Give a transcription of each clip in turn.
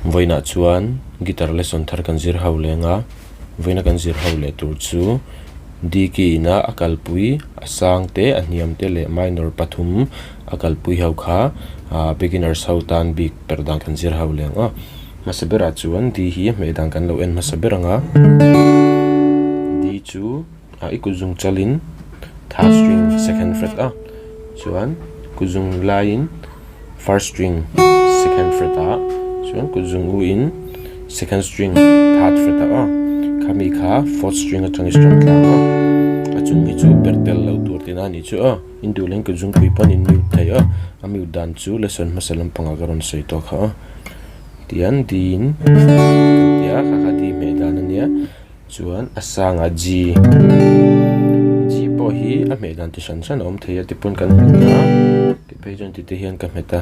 Vawiinah chuan guitar lesson thar kan zir ho leng a, vawiina kan zir ho leh tur chu D key ina a kalpui a sang te a hniam te leh minor pathum a kalpui ho kha ah beginners ho tan bik per dan kan zir ho leng a. Hmasa berah chuan D hi a hmeh dan kan lo en hmasa ber ang a, D chu ah i kut zung chalin third string second fret a chuan kut zung laiin first string second fret ah chuan kut zung u in second string third fret ah aw khami kha fourth string atangin strum tlang a a chung hi chu ber tel loh tur tihna a nih chu aw in duh leng kut zungpui pawn in mute thei a a mute dan chu lesson hmasa lampangah ka rawn sawi tawh kha aw tian D in kan ti a kha kha D hmeh dan a nia. Chuan a sangah G G pawh hi a hmeh dan ti hran hran a awm thei a tipawn kan hmet a ti phei chuan tite hian ka hmet a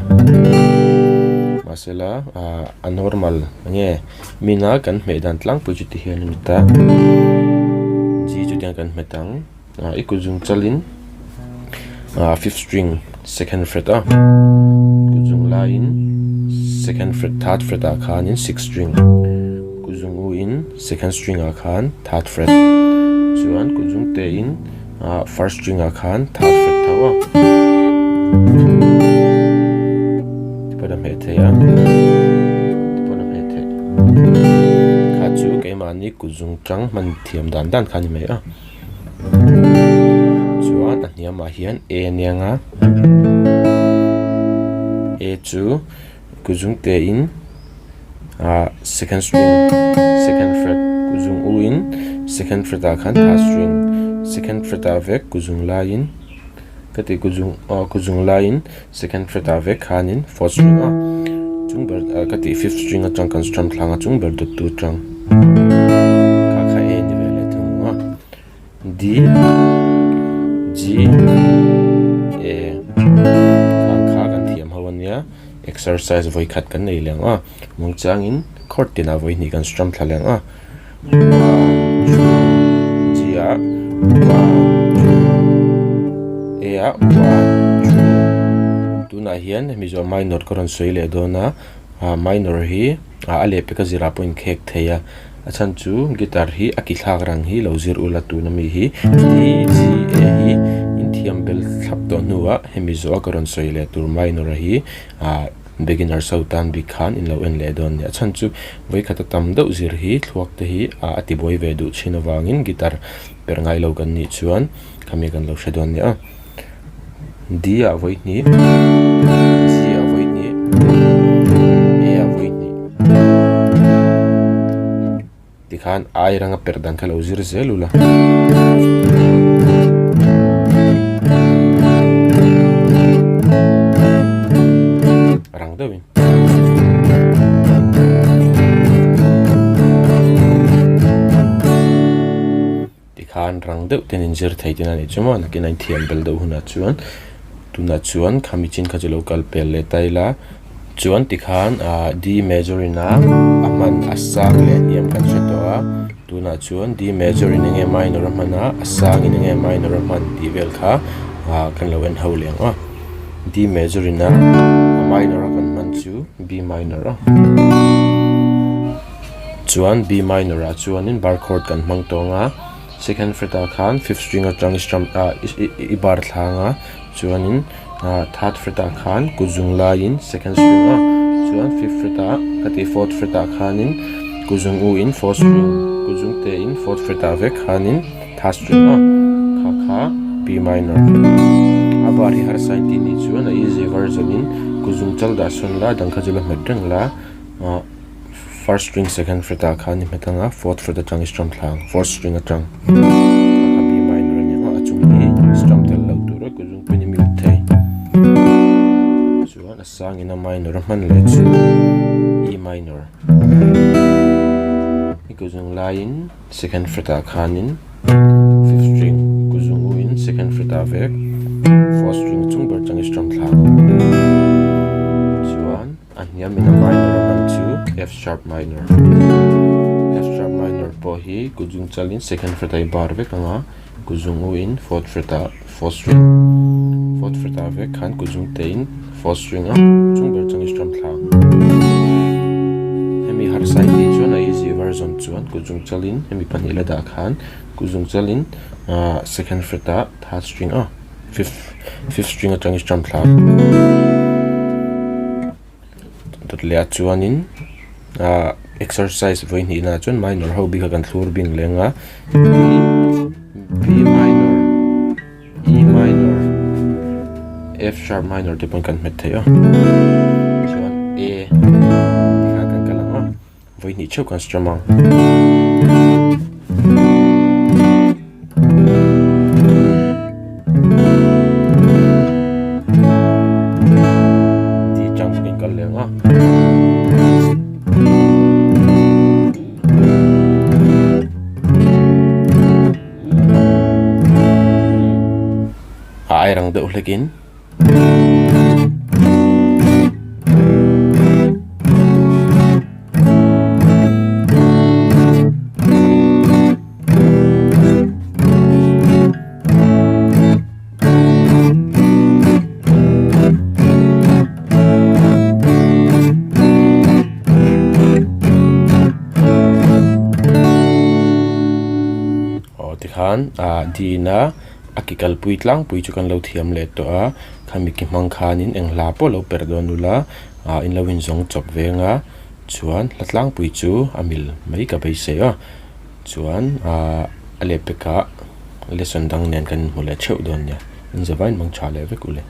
mahsela ah a normal enge mina kan hmeh dan tlangpui chu ti hian a ni ta G chu tiang kan hmet ang ah i kut zung chalin ah fifth string second fret a kut zung laiin second fret third fret ah khanin sixth string kut zung u in. Second string ah khan third fret chuan kut zung te in ah first string ah khan third fret tho a tipawn a hmeh theih a tipawn a hmeh theih kha chu keimahni kut zung tang hman thiam dan dan kha a ni mai a chuan a hniamah hian A ania nga A chu kut zung te in. Ah second string second fret kut zung u in second fret ah khan third string second fret ah vek kut zung laiin ka tih kut zung aw kut zung laiin second fret ah vek khanin fourth string a chung ber ah ka tih fifth string atang kan strum thlang a chung ber dawt tu atang kha kha a ni ve leh thung ang a. D G A khang kha kan thiam ho ania exercise vawi khat kan nei leh ang a muangchangin chord tinah vawi hnih kan strum thla leh ang a one two G ah one two A ah one two tunah hian hemi zawh minor ka rawn sawi leh dawn a ah minor hi ah a lehpek a zirah pawh in khek thei a. A chhan chu guitar hi a ki thlak rang hi lo zir ula tuna mi hi D G A hi in thiam bel thlap tawh hnuah hemi zawh a ka rawn sawi leh tur minor a hi ah beginner ho tan bik khan in lo en leh dawn a ni. A chhan chu vawikhat a tam deuh zir hi thluak te hi ah a tibuai ve duh thin avangin guitar perh ngai lo kan nih chuan khami kan lo hre dawn a ni a. D ah vawi hnih G ah vawi hnih A ah vawi hnih tikhan ai ranga perh dan kha lo zir zel ula. Rang deuhin. Tikhan rang deuh ten inzir thei ten a nih chu maw nakin a inthiam bel deuh hunah chuan tunah chuan khami chin kha chu lo kal pel leh ta ila chuan tikhan ah D major in a a hman a sang leh a hniam kan hre tawh a tunah chuan D major in enge minor a hman a a sang in enge minor a hman tih vel kha ah kan lo en ho leh ang a D major in a a minor a kan hman chu B minor a. Chuan B minor ah chuanin bar chord kan hmang tawng a second fret ah khan fifth string atang i strum ah i bar thlang a chuanin ah third fret ah khan kut zung laiin second string a chuan fifth fret ah ka tih fourth fret ah khanin kut zung u in fourth string kut zung te in fourth fret ah vek khanin third string a kha kha B minor a bar hi harsa in tih nih chuan a easy version in kut zung chal dah sawn la dang kha chu la hmet reng la ah. First string second fret ah khan i hmet ang a, fourth fret atang i strum thla ang, fourth string atang kha kha B minor a ni ang a, a chung hi strum tel loh tur a kut zungpui in i mute thei. Chuan a sang in a minor a hman leh chu E minor. I kut zung laiin second fret ah khanin fifth string kut zung u in second fret ah vek fourth string chung ber atang i strum thla ang. Chuan. A hniam in a minor a hman chu F sharp minor. F sharp minor pawh hi kut zung chal in second fret ah i bar vek ang a, kut zung u in fourth fret ah fourth string fourth fret ah vek khan kut zung te in fourth string a chung ber chang i strum thla ang. zawn chuan kut zungchalin hemi pahnih la dah khan kut zungchalin ahh second fret ah third string a fifth fifth string atangin strum thla dawt leh ah chuanin ahh exercise vawi hnih naah chuan minor ho bik a kan thlur bing leng a B B minor E minor F sharp minor te pawhin kan hmet thei a chuan A tikhan kan kal ang a vawi hnih theuh kan strum ang. Tih chang bawkin kal leh ang a. A ai rang deuh hlek in. Aw tikhan ah dina a ki kalpui tlangpui chu kan lo thiam leh tawh a khami ki hmang khanin eng hla pawh lo perh dawn ula ah in lo inzawng chawp veng a chuan hla tlangpui chu a mil mai ka beisei a chuan ah a lehpekah lesson dang nen kan inhmu leh theuh dawn nia in zavain mang tha leh vek u le.